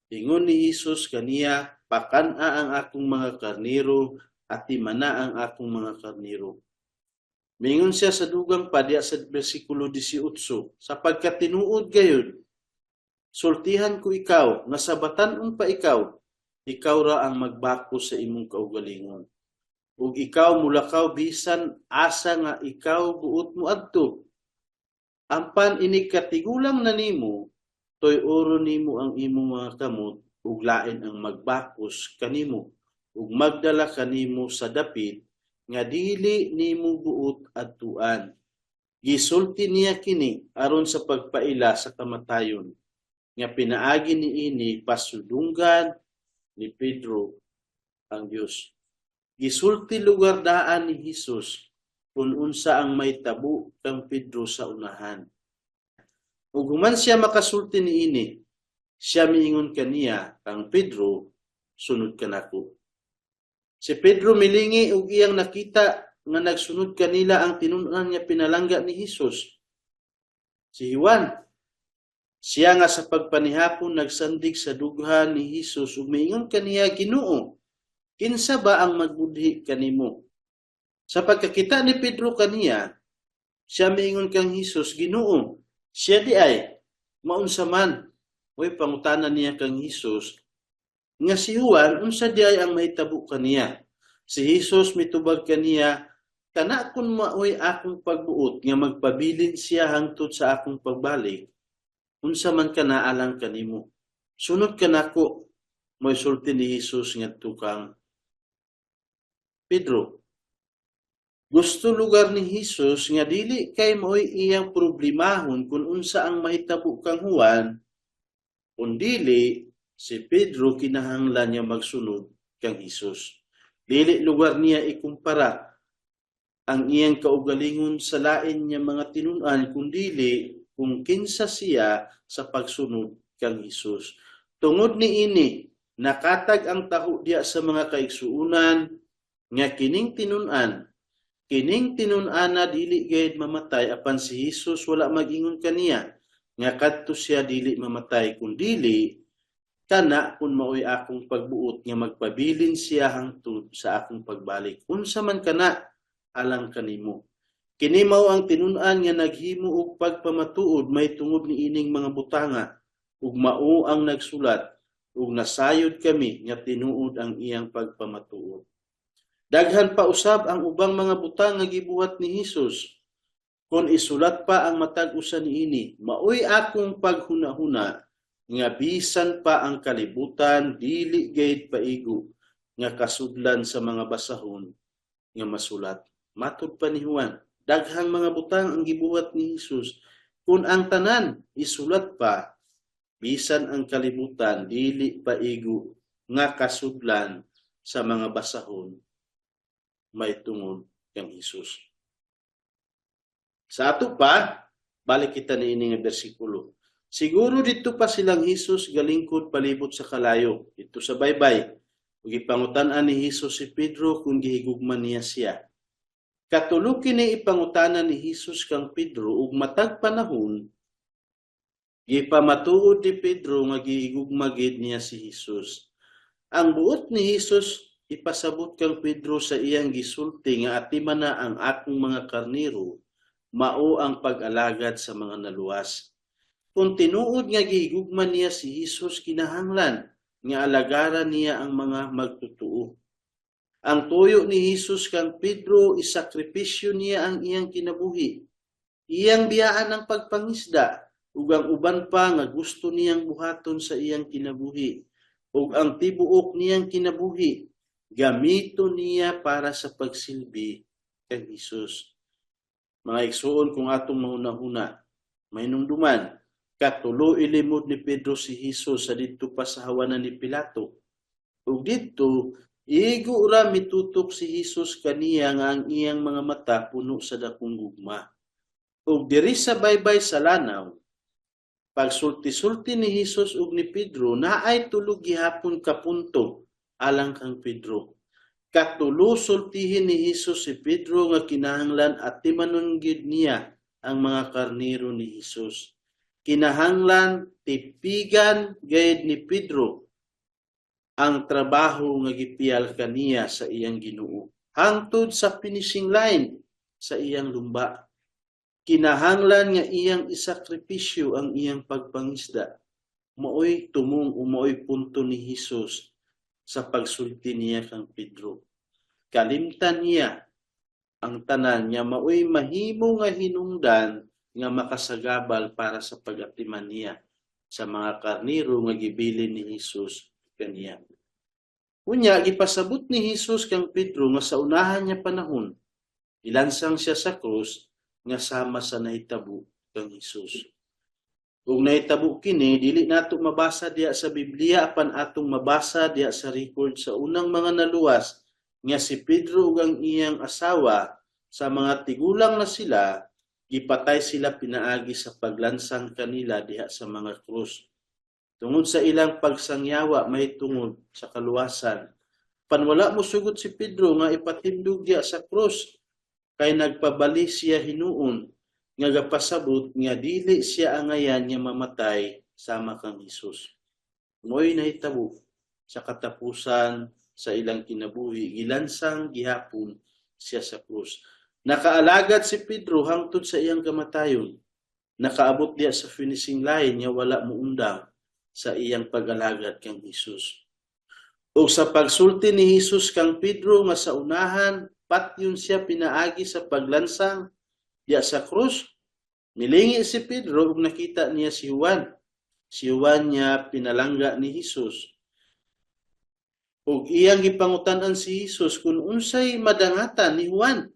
ingon ni Jesus kaniya, "Pakan-a ang akong mga karnero, atimana ang akong mga karnero." Mingon siya sa dugang pa diya sa bersikulo 18, "Sapagkat tinuod gayud, sultihan ko ikaw, nga sa batan-on pa ikaw, ikaw ra ang magbako sa imong kaugalingon. Ug ikaw mulakaw bisan asa nga ikaw buot mo adto. Ampan inig katigulang na nimo, tuy-oro nimo ang imong mga kamot ug lain ang magbakos kanimo ug magdala kanimo sa dapit nga dili nimo buot adtuan." Gisulti niya kini aron sa pagpaila sa kamatayon nga pinaagi niini pasudunggan ni Pedro ang Dios. Gisulti lugar daan ni Jesus kung unsa ang mahitabo kang Pedro sa unahan. Ug human siya makasulti niini, siya miingon kaniya kang Pedro, "Sunod ka nako." Si Pedro milingi ug iyang nakita nga nagsunod kanila ang tinun-an nga pinalangga ni Jesus. Si Juan, siya nga sa pagpanihapon nagsandig sa dughan ni Jesus ug miingon kaniya, "Ginoo, kinsa ba ang magbudhi kanimo?" Sa pagkakita ni Pedro kaniya, siya miingon kang Jesus, "Ginoo, siya di ay, maunsa man?" Mo'y pangutana niya kang Jesus, nga si Juan, unsa di ay ang mahitabo kaniya? Si Jesus mitubag kaniya, "Kana kun maoy akong pagbuot nga magpabilin siya hangtod sa akong pagbalik, unsa man kana alang kanimo? Sunod ka nako." Mo'y sulti ni Jesus ngadto kang Pedro. Gusto lugar ni Jesus nga dili kay maoy iyang problemahon kung unsa ang mahitabo kang Juan, kun dili si Pedro kinahanglan niya magsunod kang Jesus. Dili lugar niya ikumpara ang iyang kaugalingon sa lain niya mga tinun-an, kun dili kung kinsa siya sa pagsunod kang Jesus. Tungod niini, nakatag ang taho diya sa mga kaigsuonan nga kining tinun-ana dili gayud mamatay, apan si Jesus wala mag-ingon kaniya nga kadto siya dili mamatay, kun dili kana kun maoy akong pagbuot nga magpabilin siya hangtod sa akong pagbalik, unsa man kana alang kanimo? Kini mao ang tinun-an nga naghimo og pagpamatuod mahitungod niining mga butanga, ug mao ang nagsulat, ug nasayod kami nga tinuod ang iyang pagpamatuod. Daghan pa usab ang ubang mga butang nga gibuhat ni Hesus. Kung isulat pa ang matag usa niini, maoy akong paghuna-huna nga bisan pa ang kalibutan dili gayud paigo nga kasudlan sa mga basahon nga masulat. Matud pa ni Juan, daghang mga butang ang gibuhat ni Hesus. Kung ang tanan isulat pa, bisan ang kalibutan dili paigo nga kasudlan sa mga basahon mahitungod kang Hesus. Sa ato pa, balik kita niini nga bersikulo. Siguro didto pa silang Hesus galingkod palibot sa kalayo, didto sa baybay. Ug gipangutan-an ni Hesus si Pedro kung gihigugma niya siya. Katulo kini ipangutana ni Hesus kang Pedro ug matag panahon gipamatuod ni Pedro nga gihigugma gid niya si Hesus. Ang buot ni Hesus ipasabot kang Pedro sa iyang gisulti nga "Atimana ang akong mga karnero" mao ang pag-alagad sa mga naluwas. Kung tinuod nga gihigugma niya si Hesus, kinahanglan nga alagaran niya ang mga magtotoo. Ang tuyo ni Hesus kang Pedro, isakripisyo niya ang iyang kinabuhi. Iyang biyaan ang pagpangisda ug ang uban pa nga gusto niyang buhaton sa iyang kinabuhi, ug ang tibuok niyang kinabuhi gamito niya para sa pagsilbi kang Hesus. Mga igsuon, kung atong mahuna-huna, mahinumduman, katulo ilimod ni Pedro si Hesus sa didto pa sa hawanan ni Pilato. Ug didto, igo ra mitutok si Hesus kaniya nga ang iyang mga mata puno sa dakong gugma. Ug diri sa baybay sa lanaw, pagsulti-sulti ni Hesus ug ni Pedro, naay tulo gihapon ka punto alang kang Pedro. Katulo sultihin ni Hesus si Pedro nga kinahanglan atimanon gyud niya ang mga karnero ni Hesus. Kinahanglan tipigan gayud ni Pedro ang trabaho nga gipiyal kaniya sa iyang Ginoo hangtod sa finishing line sa iyang lumba. Kinahanglan nga iyang isakripisyo ang iyang pagpangisda. Maoy tumong o maoy punto ni Hesus sa pagsulti niya kang Pedro. Kalimtan niya ang tanan nga maoy mahimo nga hinungdan nga makasagabal para sa pag-atiman niya sa mga karnero nga gibilin ni Hesus kaniya. Unya, gipasabot ni Hesus kang Pedro nga sa unahan niya panahon, ilansang siya sa krus nga sama sa nahitabo kang Hesus. Ug nahitabo kini, dili nato mabasa diya sa Biblia, apan atong mabasa diya sa record sa unang mga naluwas nga si Pedro ug ang iyang asawa, sa mga tigulang na sila, gipatay sila pinaagi sa paglansang kanila diha sa mga krus tungod sa ilang pagsangyawa mahitungod sa kaluwasan. Pan wala mo sugot si Pedro nga ipatindog diya sa krus kay nagpabali siya hinuon nga gapasabot nga dili siya angayan nga mamatay sama kang Hesus. Mo'y nahitabo sa katapusan sa ilang kinabuhi, gilansang gihapon siya sa krus. Nakaalagad si Pedro hangtod sa iyang kamatayon. Nakaabot diya sa finishing line nga wala muundang sa iyang pag-alagad kang Hesus. O sa pagsulti ni Hesus kang Pedro nga sa unahan patyon siya pinaagi sa paglansang diya sa krus, milingi si Pedro ug nakita niya si Juan. Si Juan niya pinalangga ni Hesus. Ug iyang gipangutan-an si Hesus kung unsay madangatan ni Juan.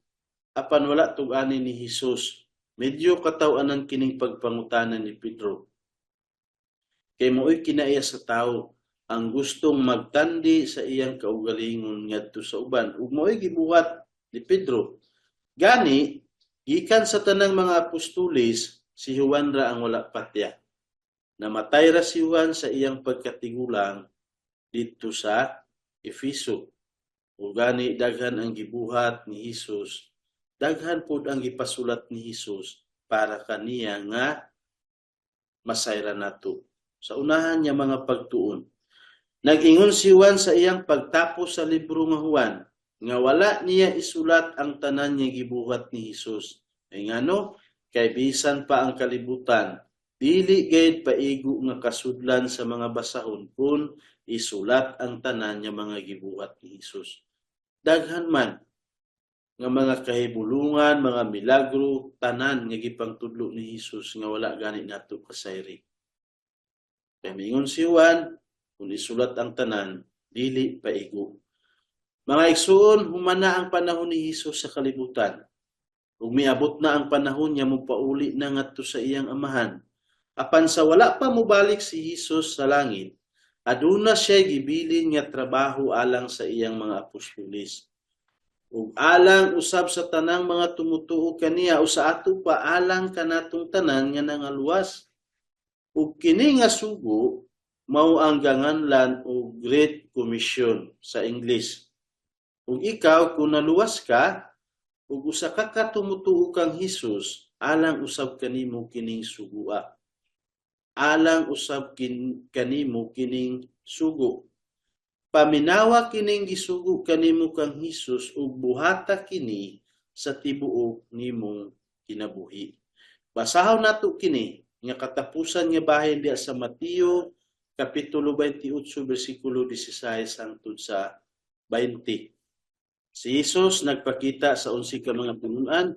Apan wala tug-ani ni Hesus. Medyo kataw-anan kining pagpangutana ni Pedro. Kay mao'y kinaiya sa tao ang gustong magtandi sa iyang kaugalingon ngadto sa uban, ug mao'y gibuhat ni Pedro. Gani gikan sa tanang mga apostoles, si Juan ra ang wala patya. Namatay ra si Juan sa iyang pagkatigulang didto sa Efeso. Ug gani daghan ang gibuhat ni Hesus, daghan pud ang gipasulat ni Hesus para kaniya nga masayran nato sa unahan niya mga pagtuon. Nag-ingon si Juan sa iyang pagtapos sa libro nga Juan nga wala niya isulat ang tanan niya gibuhat ni Hesus. Ay ngano, kay bisan pa ang kalibutan dili gayud paigo nga kasudlan sa mga basahon kung isulat ang tanan niya mga gibuhat ni Hesus. Daghan man nga mga kahibulungan, mga milagro, tanan nga gipangtudlo ni Hesus nga wala gani nato kasayri. Kay miingon si Juan, kung isulat ang tanan, dili paigo. Mga igsuon, humana ang panahon ni Hesus sa kalibutan. Ug miabot na ang panahon nga mopauli na ngadto sa iyang Amahan. Apan sa wala pa mobalik si Hesus sa langit, aduna siya gibilin nga trabaho alang sa iyang mga apostoles, ug alang usab sa tanang mga tumutuo kaniya, o sa ato pa, alang kanatong tanan nga nangaluwas. Ug kini nga sugo mao ang ganganlan og Great Commission sa English. Ug ikaw, kung naluwas ka ug usa ka katumutuo kang Hesus, alang usab kanimo kining sugua. Alang usab kanimo kining sugo. Paminawa kining gisugo kanimo kang Hesus ug buhata kini sa tibuok nimong kinabuhi. Basahon nato kini nga katapusan nga bahin diya sa Mateo kapitulo 28 bersikulo 16 hangtod sa 20. Si Jesus nagpakita sa 11 ka mga tinun-an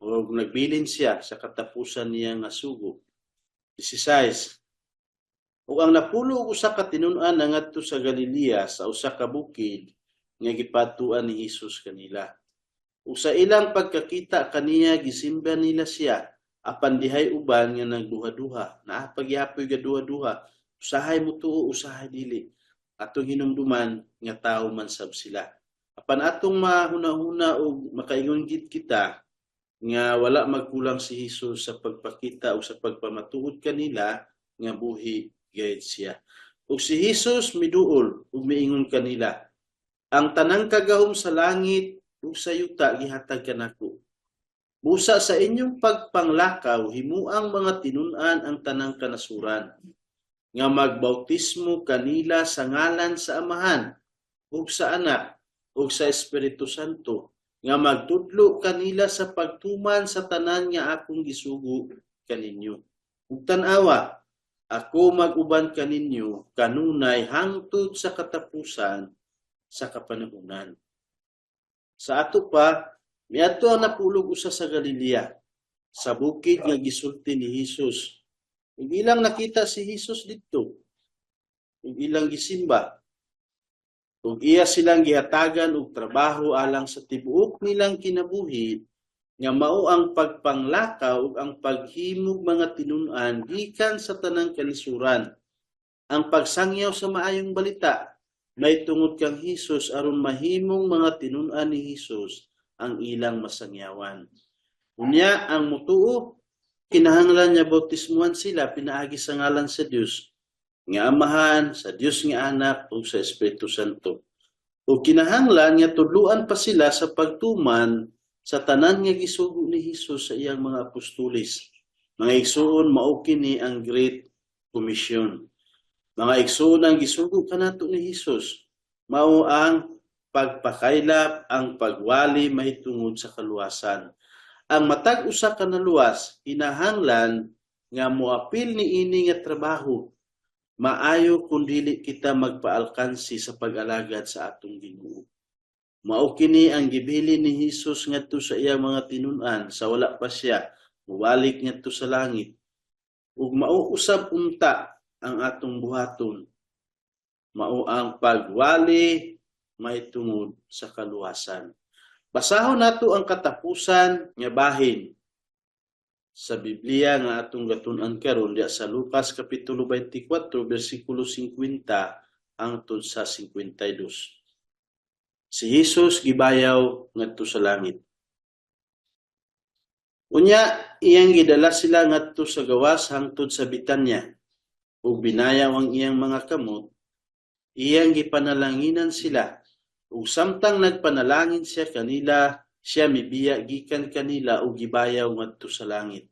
ug nagbilin siya sa katapusan niya nga sugo. 16. Ug ang 11 ka tinun-an nangadto sa Galilea, sa usa ka bukid nga gipadtuan ni Hesus kanila. Ug sa ilang pagkakita kaniya, gisimba nila siya, apan dihay uban nga nagduha-duha. Naa pagyapoy gaduha-duha. Usahay mutuo, usahay dili. Atong hinumduman nga tawo man sab sila. Apan atong mahuna-huna og makaingon gid kita nga wala magkulang si Hesus sa pagpakita o sa pagpamatuod kanila nga buhi gayud siya. Ug si Hesus miduol ug miingon kanila, "Ang tanang kagahom sa langit ug sa yuta gihatag kanako. Busa sa inyong pagpanglakaw, himuang mga tinun-an ang tanang kanasuran, nga magbautismo kanila sa ngalan sa Amahan ug sa Anak ug sa Espiritu Santo, nga magtudlo kanila sa pagtuman sa tanan nga akong gisugo kaninyo. Ug tan-awa, ako mag-uban kaninyo kanunay hangtod sa katapusan sa kapanahunan." Sa ato pa, miadto ang 11 sa Galilea, sa bukid nga gisulti ni Hesus. Ug ilang nakita si Hesus didto, ug ilang gisimba. Ug iya silang gihatagan og trabaho alang sa tibuok nilang kinabuhi nga mao ang pagpanglakaw ug ang paghimog mga tinun-an gikan sa tanang kalisuran. Ang pagsangyaw sa maayong balita may tungod kang Hesus aron mahimong mga tinun-an ni Hesus ang ilang masangyawan. Unya ang mutuo, kinahanglan niya bautismuhan sila pinaagi sa ngalan sa Dios nga Amahan, sa Dios nga Anak ug sa Espiritu Santo. Ug kinahanglan nga tudluan pa sila sa pagtuman sa tanan nga gisugo ni Hesus sa iyang mga apostoles. Mga igsuon, mao kini ang Great Commission. Mga igsuon, ang gisugo kanato ni Hesus mao ang pagpakaylap, ang pagwali mahitungod sa kaluwasan. Ang matag usa ka naluwas kinahanglan nga moapil niini nga trabaho. Maayo kung dili kita magpaalkansi sa pag-alagad sa atong Ginoo. Mao kini ang gibilin ni Hesus ngadto sa iyang mga tinun-an sa wala pa siya mobalik ngadto sa langit. Ug mao usab unta ang atong buhaton. Mao ang pagwali mahitungod sa kaluwasan. Basahon nato ang katapusan nga bahin sa Biblia nga atong gatun-an karon diya sa Lucas kapitulo 24 bersikulo 50 hangtod sa 52. Si Jesus gibayaw ngadto sa langit. Unya iyang gidala sila ngadto sa gawas hangtod sa Bitanya ug binayaw ang iyang mga kamot, iyang gipanalanginan sila. Ug samtang nagpanalangin siya kanila, siya mibiya gikan kanila ug gibayaw ngadto sa langit.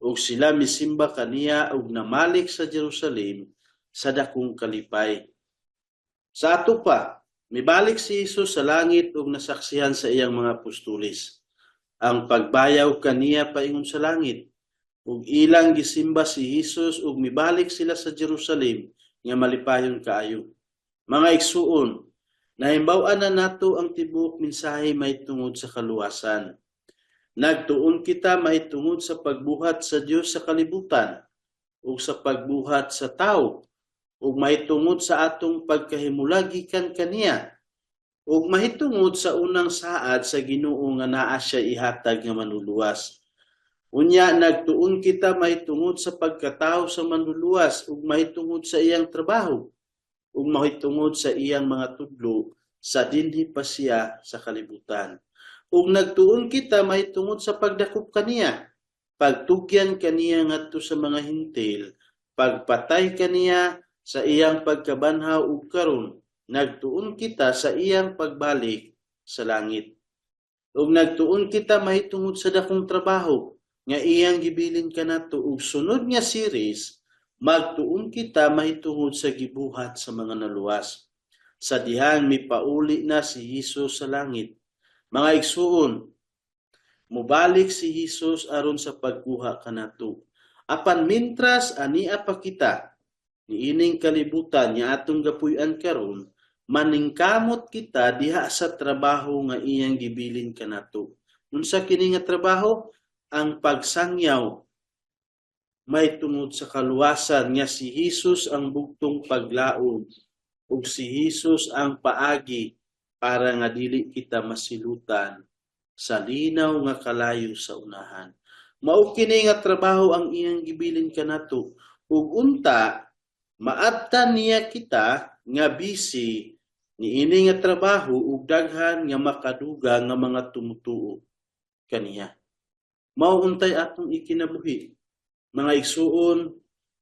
Ug sila misimba kaniya ug namalik sa Jerusalem sa dakong kalipay. Sa ato pa, mibalik si Jesus sa langit ug nasaksihan sa iyang mga apostoles ang pagbayaw kaniya paingon sa langit. Ug ilang gisimba si Jesus ug mibalik sila sa Jerusalem nga malipayon kaayo. Mga igsuon, Nahimbaw-an na nato ang tibuok mensahe mahitungod sa kaluwasan. Nagtuon kita mahitungod sa pagbuhat sa Dios sa kalibutan ug sa pagbuhat sa tawo ug mahitungod sa atong pagkahimulag gikan kaniya ug mahitungod sa unang saad sa Ginoo nga naa siya ihatag nga Manluluwas. Unya nagtuon kita mahitungod sa pagkatawo sa Manluluwas ug mahitungod sa iyang trabaho ug mahitungod sa iyang mga tudlo sa dinhi pa siya sa kalibutan. Ug nagtuon kita mahitungod sa pagdakop kaniya, pagtugyan kaniya ngadto sa mga Hentil, pagpatay kaniya, sa iyang pagkabanhaw, ug karon nagtuon kita sa iyang pagbalik sa langit. Ug nagtuon kita mahitungod sa dakong trabaho nga iyang gibilin kanato, ug sunod nga series magtuon kita mahitungod sa gibuhat sa mga naluwas sa dihang mipauli na si Hesus sa langit. Mga igsuon, mubalik si Hesus aron sa pagkuha kanato. Apan mintras ania pa kita niining kalibutan nga atong gapuy-an karon, maningkamot kita diha sa trabaho nga iyang gibilin kanato. Unsa kini nga trabaho? Ang pagsangyaw mahitungod sa kaluwasan nga si Hesus ang bugtong paglaom ug si Hesus ang paagi para nga dili kita masilutan sa linaw nga kalayo sa unahan. Mao kini nga trabaho ang iyang gibilin kanato, ug unta maabtan niya kita nga busy niini nga trabaho ug daghan nga makadugang nga mga tumutuo kaniya. Mao untay atong ikinabuhi. Mga igsuon,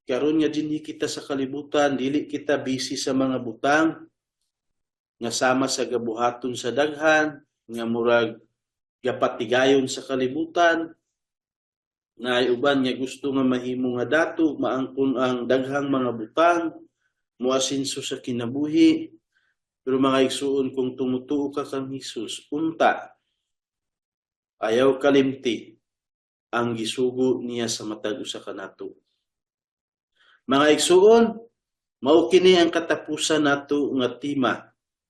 karon nga dinhi kita sa kalibutan, dili kita busy sa mga butang nga sama sa gabuhaton sa daghan, nga murag gapatigayon sa kalibutan, naay uban nga gusto nga mahimo nga dato, maangkon ang daghang mga butang, muasinso sa kinabuhi. Pero mga igsuon, kung tumutuo ka kang Hesus, unta ayaw kalimti ang gisugo niya sa matag usa kanato. Mga igsuon, mao kini ang katapusan nato nga tema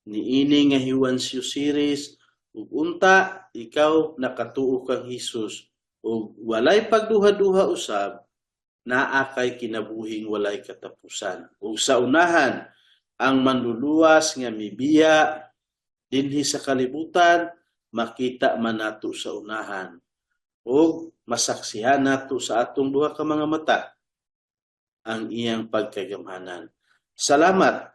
niini nga He Wants You series, ug unta ikaw nakatuo kang Hesus ug walay pagduha-duha usab, naa kay kinabuhing walay katapusan. Ug sa unahan, ang Manluluwas nga mibiya dinhi sa kalibutan, makita man nato sa unahan ug masaksihan nato sa atong duha ka mga mata ang iyang pagkagamhanan. Salamat.